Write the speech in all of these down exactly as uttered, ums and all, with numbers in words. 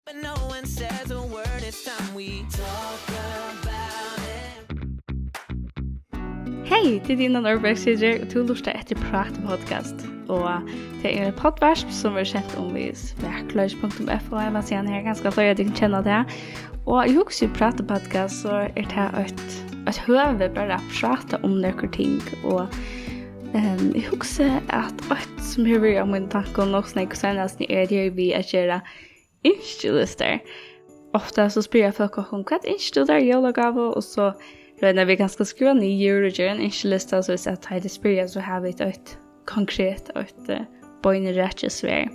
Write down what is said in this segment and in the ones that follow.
But no one says a word, it's time we talk about it. Hey, tað er Dina Norberg, sigur, og tú lurtar eftir Prata Podcast. Og tað er eitt poddvarp, sum er sent um við spakløys punktum f o, heimasíðan her, kanska fleiri av tykkum kenna tað. Og eg hugsi, Prata Podcast, so er tað eitt, eitt høvi bara at prata um nøkur ting. Og, ehm, eg hugsi, at eitt sum hevur verið á mínum tankum nokk so nógv seinast, er, at eg eri við at gera ynskilistar. Ofta so spyrja fólk okkum: "Hvat ynskir tú tær í jólagávu?" Og so royna vit kanska at skriva niður og gera ein ynskilista, so at tá tey spyrja, so hava vit eitt konkret, eitt, eh, beinrakið svar.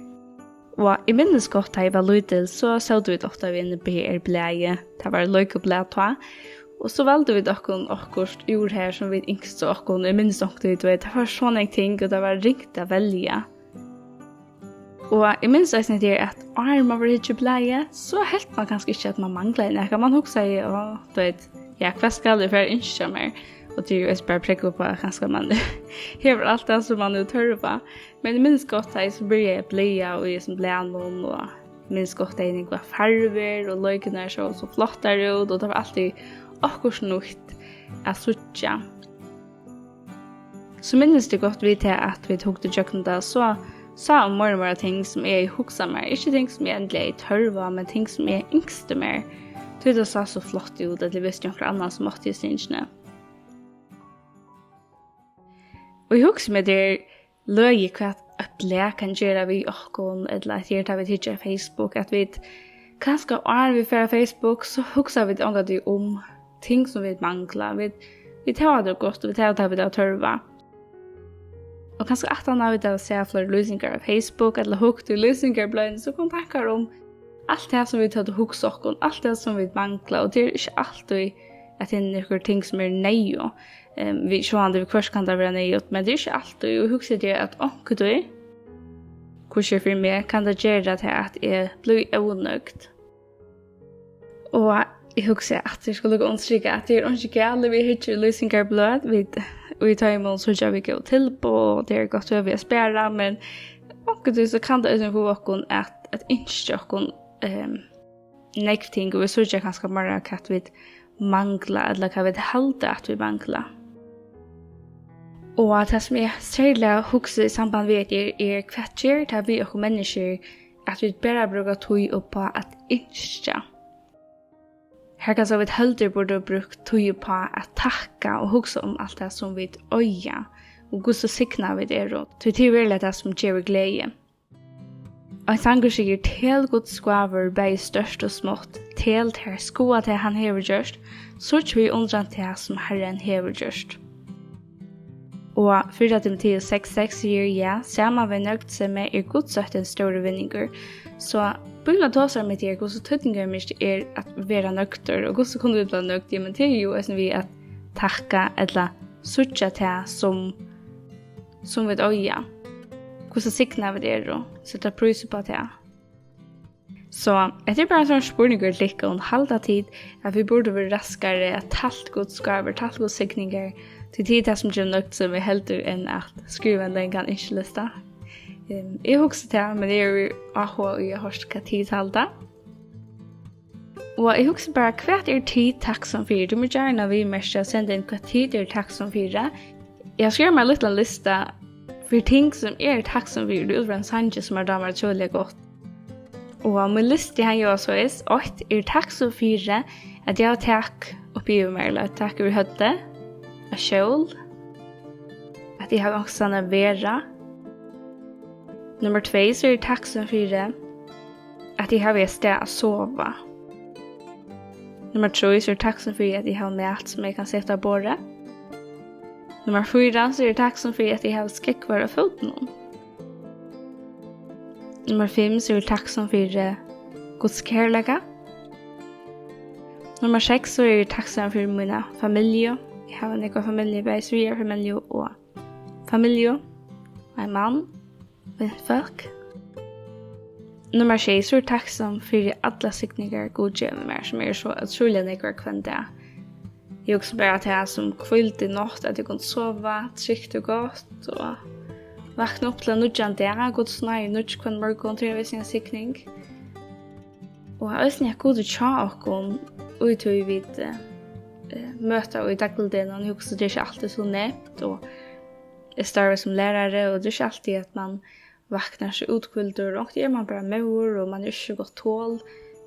Og eg minnist gott, tá eg var lítil, so sótu vit ofta við einum B R-blaði. Tað var leikublað tá. Og so valdu vit okkum okkurt úr har, sum vit ynsktu okkum. Eg minnist onkuntíð, tú veit, tað var so nógv ting, og tað var ringt at velja. Og eg minnist eisini, at áðrenn man var at hyggja í blaðið, so helt man kanska ikki, at man manglaði nakað. Man hugsaði: "Á, tú veit, ja, hvat skal eg fara at ynskja mær?" Og tað er jú eisini bara prógv upp á, at kanska man hevur alt tað, sum man hevur tørv á. Men eg minnist gott, tá eg so byrjaði at blaða í hesum blaðunum, og eg minnist gott, tey nógvar farvur, og leikurnar sóu so flottar út, og tað var altíð okkurt nýtt at síggja. So minnist eg gott við tað, at vit hugdu gjøgnum tað, so sá eg meira og meira ting, sum eg hugsaði mær, ikki ting, sum eg endiliga hevði tørv á, men ting, sum eg ynskti mær, tí tað sá so flott út, ella eg visti onkur annan, sum átti hesi tingini. Og eg hugsi mær, tað er løgið, hvat eitt blað kann gera við okkum, ella at her, tá vit hyggja á Facebook, at vit kanska, áðrenn vit fara á Facebook, so hugsa vit ongantíð um ting, sum vit mangla. Vit, vit hava tað gott, og vit hava tað, vit hava tørv á. Og kanska aftan á vit hava sæð fleiri lýsingar á Facebook, ella hugt í lýsingarbløðini, so koma tankar um alt tað, sum vit høvdu hugsað okkum, alt tað, sum vit mangla, og tað er ikki altíð, at tað er nøkur ting, sum er neyðug. Ehm, vit, sjálvandi viðhvørt kann tað vera neyðugt, men tað er ikki altíð, og eg hugsi, tað er, at onkuntíð, hvussu er fyri meg, kann tað gera tað, at eg blívi ónøgd. Og eg hugsi, at eg skal líka undirstrika, at tað er einki galið við at hyggja í lýsingarbløð, vit, í teimum síggja vit góð tilboð, og tað er gott høvi at spara, men onkuntíð so kann tað eisini fáa okkum at, at ynskja okkum, ehm, nógv ting, og vit síggja kanska meira, hvat vit mangla, ella hvat vit halda, at vit mangla. Og tað, sum eg serliga hugsi í samband við hetta, er, er, hvat ger tað við okkum menniskjur, at vit bara brúka tíð upp á at ynskja? Har kanska vit heldur burdu brúkt tíð upp á at takka og hugsa um alt tað, sum vit eiga, og hvussu signað vit eru, tí tað er veruliga tað, sum gevur gleði. Ein sangur sigur: "Tel Guds gávur, bæði stórt og smátt, tel tær, skoða tað, hann hevur gjørt, síggj við undran tað, sum Harrin hevur gjørt." Og fyrra Timoteus seks seks sigur: "Ja, saman við nøgdsemi er Guds ótti ein stórur vinningur." So Bíblian tosar um hetta her, hvussu týdningarmikið er at vera nøgdur, og hvussu kunnu vit blíva nøgd? Ja, men tað er jú eisini við at takka ella síggja tað, sum, sum vit eiga. Hvussu signað vit eru, seta prís upp á tað. So hetta er bara ein sånn spurningur til tykkum: Halda tit, at vit burdu verið raskari at talt Guds gávur, talt Guds signingar, tí tað er tað, sum gevur nøgdsemi, heldur enn at skriva ein langan ynskilista? Ehm, eg hugsi tað, men eg eri áhugað í at hoyra, hvat tit halda. Og eg hugsi bara, hvat eru tit takksom fyri? Tú má gjarna viðmerkja, senda inn, hvat tit eru takksom fyri. Eg havi skrivað mær ein lítlan lista fyri ting, sum eg eri takksom fyri, út frá ein sangi, sum mær dámar ótrúliga gott. Og mín listi, hann ljóðar soleiðis: Eitt, eg eri takksom fyri, at eg havi tak uppi yvir mær, ella tak yvir høvdið, eitt skjól, at eg havi onkustaðni at vera. Nummar tvey, so eri eg takksom fyri, at eg havi eitt stað at sova. Nummar trý, so eri eg takksom fyri, at eg havi mat, sum eg kann seta á borðið. Nummar fýra, so eri eg takksom fyri, at eg havi skógvar á fótunum. Nummar fimm, so eri eg takksom fyri Guds kærleika. Nummar seks, so eri eg takksom fyri mína familju. Eg havi nógva familju, bæði svigerfamilju og familju, ein mann, vinfólk. Nummar sjey, so eri eg takksom fyri allar signingar, Gud gevur mær, sum eru so ótrúliga nógvar hvønn dag. Eg hugsi bara tað sum hvíld í nátt, at eg kundi sova trygt og gott og vakna upp til ein nýggjan dag. Guds náði er nýggj hvønn morgun, tað er eisini ein signing. Og eisini at Gud er hjá okkum, í tí vit eh, møta í dagligdegnum. Eg hugsi, tað er ikki altíð so neyvt, og eg starvi sum lærari, og tað er ikki altíð, at mann vaknar so úthvíldur. Onkuntíð er mann bara móður, og mann er ikki so gott tol.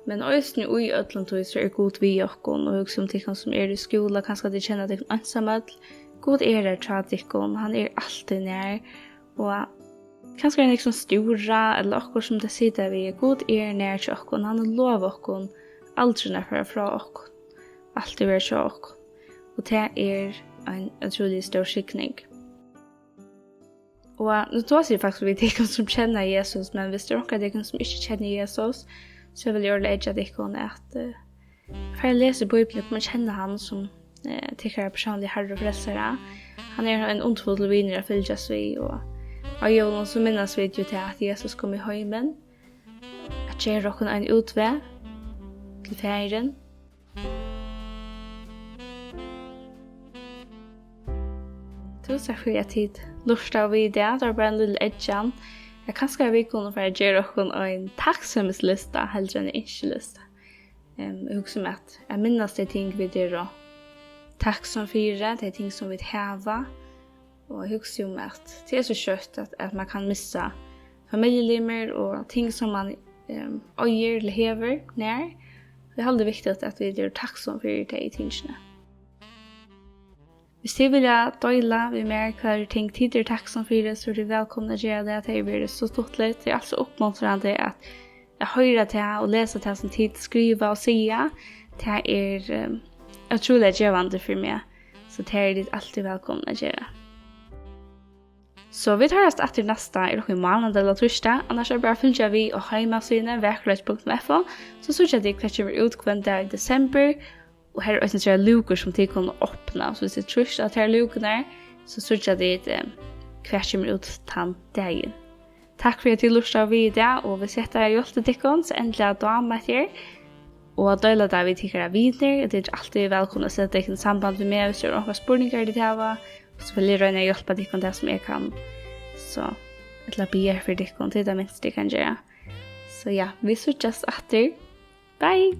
Men eisini í øllum tí, so er Gud við okkum, og hugsi um tykkum, sum eru í skúla, kanska tit kenna tykkum einsamøll. Gud er har hjá tykkum, hann er altíð nær, og kanska er hann ikki sum stúra, ella okkurt sum tey sita við. Gud er nær hjá okkum, hann hevur lovað okkum aldrin at fara frá okkum, altíð vera hjá okkum. Og tað er ein ótrúliga stór signing. Og nú tosi eg faktiskt við tykkum, sum kenna Jesus, men viss tað er onkur av tykkum, sum ikki kennir Jesus, so vil eg ordiliga eggja tykkum at eh, fara at lesa Bíbliuna, koma at kenna hann sum eh, tykkara persónliga Harra og Frelsara. Hann er ein undurfullur vinur at fylgjast við, og á jólum so minnast vit jo tað, at Jesus kom í heimin at gera okkum ein útveg til Faðirin. Túsund takk fyri, at tit lurtaðu við í dag. Tað var bara ein lítil eggjan. Eg kanska, at vit kunnu fara at gera okkum ein takksemmislista heldur enn ein ynskilista. Em, eg hugsi um at, at minnast tey ting, vit eru takksom fyri, tey ting, sum vit hava. Og eg hugsi um, at tað er so skjótt, at, at mann kann missa familjulimir og ting, sum mann em, eigur ella hevur nær. Eg haldi, tað er viktigt, at vit eru takksom fyri tey tingini. Viss tit vilja deila við mær, hvat er ting, tit eru takksom fyri, so eru tit vælkomin at gera tað. Tað hevur verið so stuttligt. Tað er altso uppmuntrandi at, at hoyra tað og lesa tað, sum tit skriva og siga. Tað er em, ótrúliga gevandi fyri meg, so tað eru tit altíð vælkomin at gera. So vit hoyrast aftur næsta, er tað mánadag ella týsdag, annars er bara at fylgja við á heimasíðuni vakurleiki punktum f o, so síggja tit, hvat kemur út hvønn dag í desembur, og her eru eisini tríggjar lúkur, sum tit kunnu opna, so viss tit trýsta á tær lúkurnar, so síggja tit, eh, hvat kemur út tann dagin. Takk fyri, at tit lurtaðu við í dag, og viss hetta hjálpti tykkum, so endiliga dáma hetta her, og deila tað við tykkara vinir. Tit eru altíð vælkomin at seta tykkum í samband við meg, viss tað eru onkrar spurningar, tit hava, so vil eg royna at hjálpa tykkum, tað sum eg kann. So, ella biðja fyri tykkum, tað er tað minsta, eg kann gera. So ja, vit síggjast aftur. Bye!